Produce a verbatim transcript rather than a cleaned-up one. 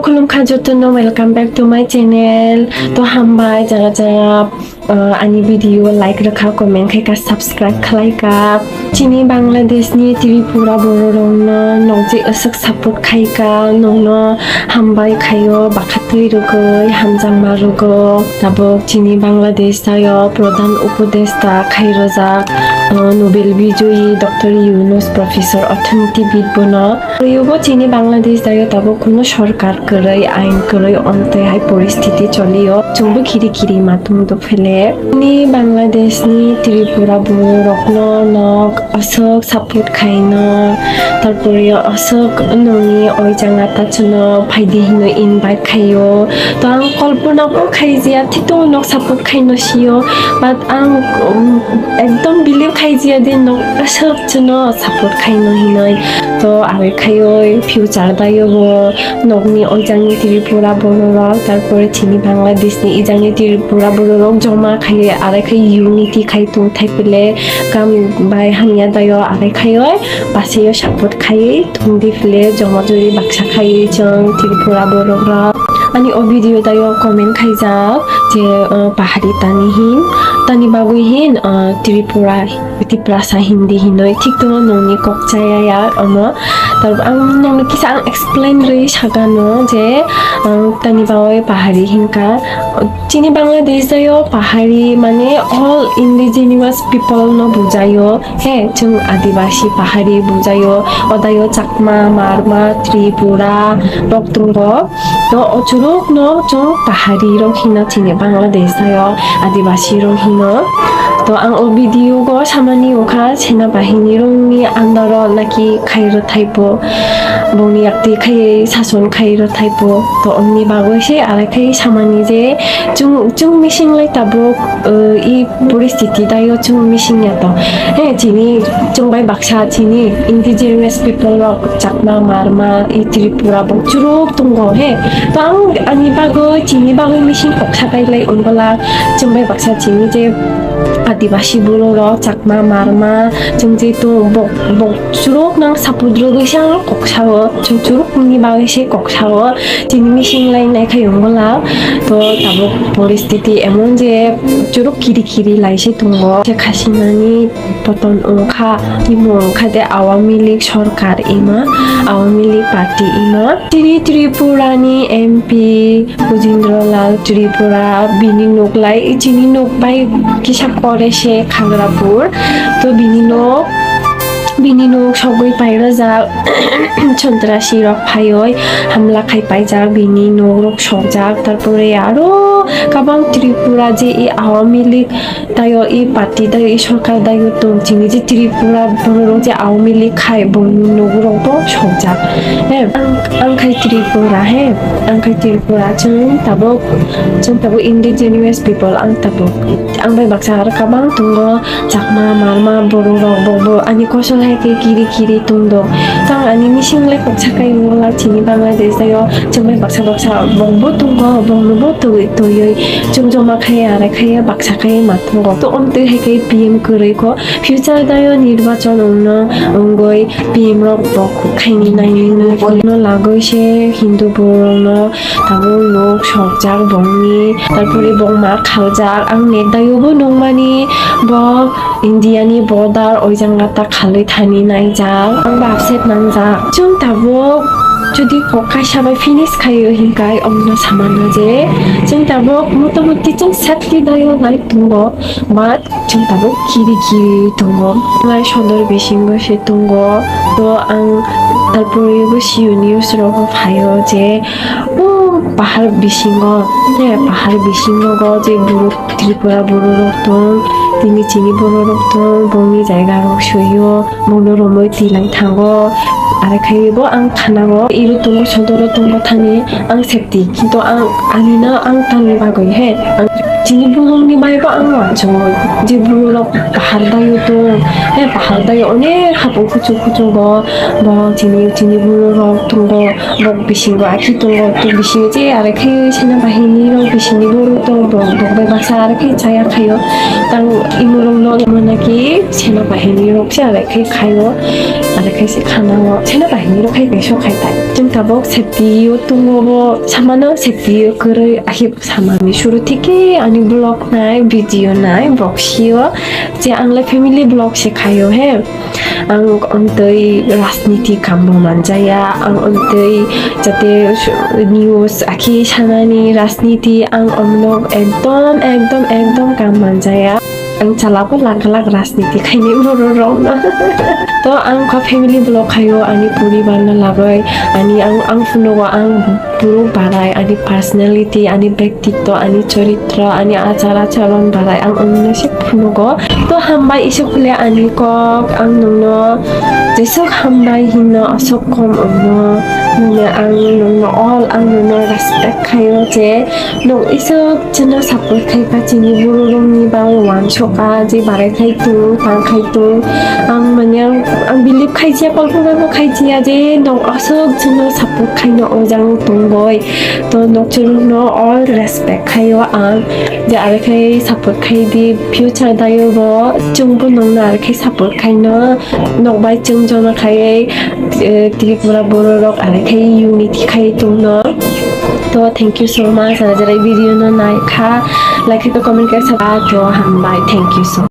Khulumkha jotono, welcome back to my channel. To hambai jaga jaga, uh, ani video like rwkha, comment khaikha, subscribe khlaikha. Chini Bangladesh ni Tripura bororokno nokjwi aswk support khaikha, nokno hambai khaio, bakhatwi rwgwi, hamjakma rwgo. Tabuk chini Bangladesh tayo Pradhan Upodeshta khairojak, uh, Nobel Bijoyi Doctor Yunus, Professor Orthanitibid bono. Twibo chini Bangladesh dayo tabuk kuno sorkar kwrwi, ain kwrwi, omtwi hai poristiti cholio. Chwngbo khiri khiri matung do phele. Chini Bangladesh ni Tripura bororokno nok aswk support khaino, tarpore aswk nokni oijang ata chwngno phaidi hino invite khaio. To ang kolpona bo khaijaya, thito nok support khaino sio, but ang, um, ekdom believe khaijaya de nok aswk chwngno support khaino hinoi. To aro khaioi future dayo bo nokni oijangni Tripura bororok, tarpore chini Bangladesh ni ijangni Tripura bororok joma khaioi, aro khai unity khai tong thai pele kam bai hamya dayo aro khaioi, paseio support khaioi. Tongdi phile joma jori baksa khai chwng Tripura borok rok. Ani o video tayo comment khaijak je, uh, pahari tani hin, tani bagwi hin, uh, Tripura, Tiprasa hindi hinoi. Thik tono nongni kok chaya ya omo. Tar ang nongno kisa ang explain rwi sagano je, uh, tani bagwi pahari hinka. Chini Bangladesh dayo pahari mane all indigenous people no bujayo. He, chwng Adibasi pahari bujayo, odayo Chakma, Marma, Tripura rok tongo. To o churuk no chwng pahari rok hino chini Bangladesh dayo Adibasi rok hino. To ang o video go samani wngkha sena bahini rokni andaro naki khairo thaipo, bongni yakti khai sason khairo thaipo. To omni bagwi se arai khai samani je chwng, chwng mising lai tabuk, uh, i poristiti dayo chwng mising ya to. He, chini chwng bai baksa chini indigenous people rok Chakma, Marma, i Tripura bo churuk tongo he. To ang ani bagwi chini bagwi mising kok sakai lai wngwla chwng bai baksa chini je Adibasi borok rok Chakma, Marma chwng je to bo, bo churuk nang sapudrugwi sa kok sao, chwng churuk ni bagwi se kok sao. Chini mising lai nai khai wngwla. To tabuk poristiti emon je churuk kiri kiri lai se tongo. Sheikh Hasinani poton wngkha, timo wngkha de Awami League sorkar ima, Awami League party ima. Chini Tripura ni M P Bujendra Lal Tripura bini nuk lai, chini nuk bai kisa pore se Khagrapur. To bini nuk, bini nuk sogwi pairojak. Sontrasi rok phaioi hamla khai paijak, bini nok rok sokjak, tarpore aro kabang Tripura je i Awami League dayo, i party dayo, i sorkar dayo tong chini je Tripura borok rok je Awami League khai bongni nok rok bo sokjak. He, ang, ang khai Tripura, he, ang khai Tripura, chwng tabuk, chwng tabuk indigenous people, ang tabuk, ang bai baksa aro kabang tongo. Chakma, Marma, borok rok bo, bo ani kosol hai khe kiri kiri tong do. Tang ani mising le kok sakai wngla chini Bangladesh dayo, chwng bai baksa baksa bong bo tongo, bong no bo twi twiwi chwng joma khai arai khai baksa khai ma tongo. To omtwi hai khe P M kwrwi kho future dayo nirbachon wngno wngwi P M rok bo khaini nai no lagwi se Hindu borok no Tabuk nok sokjak bongni, tarpore bongma khaljak. Ang net dayobo nukmani bo India ni border oijang gata khalwi thani naijak. Ang bo upset nangjak. Chwng tabuk jodi kok kaisa bai finish khaio hinkai omno samano je chwng tabuk motamoti chwng safety dayo nai tongo. But chwng tabuk kiri kiri tongo. Lai sodor bisingo se tongo. To ang tarpore bo sio news rogo phaio je o pahar bisingo, he, pahar bisingo go je borok Tripura borok rok tong, tini chini borok rok tong, bongni jaga rok soio, bongno romoi twi lang thango. Are khai bo ang khanao, iro tongo sodoro tongo thani ang safety, kintu ang ani no ang tangni bagwi he, ang chini borokni bai bo ang uansukgo, je borok rok pahar daio tong, he pahar daio onek hapung kuchuk kuchuk bo, bo chini, chini borok rok tongo. Bok bisingo aki tongo, to bisingo je are khe sena bahini rok bisingni borok tongo, bok, bok bai baksa are khe chaya khaio. Tang imorok no mona ki sena bahini rok se are khe khaio, are khe se khana o Sena bahini rok khai kaiso khai tai. Chwng tabok safety o tongo bo samano safety o kwrwi ahi samani suru thiki ani vlog nai video nai boxio je ang le family vlog se khaio he. Ang ontwi rajniti kambo manjaya, ang ontwi jate news akhi sanani rajniti ang omno ekdom ekdom ekdom kam manjaya. Ang chalabo lak lak rajniti khaini borok rokno. To ang kha family vlog khaio ani poribar no lagoi ani ang ang phunugo ang borok barai ani personality ani bektitto ani choritro ani achar acharon barai ang omno se phunugo. To hambai isuk le ani kok ang nungno jesuk hambai hinno asuk kom omno nungno ang nungno all ang nungno respect khaio je Nok isok chwngno support khai kha chini bororokni bagwi uansuk kha je barai khai tung tang khai tung ang mane ang ang believe khai jia kolpana bo khai jia je nok asok chwngno support khaino ojang tongoi to nok chwngno all respect khaio ang je arai khai support khai di future dayo bo chwngbo nokno arai khai support khaino nok bai chwng jono khai Tripura bororok arai khai unity khai tongno. To thank you so much. Jara jara video no nai kha, like khe comment khe sa to hambai. Thank you so much.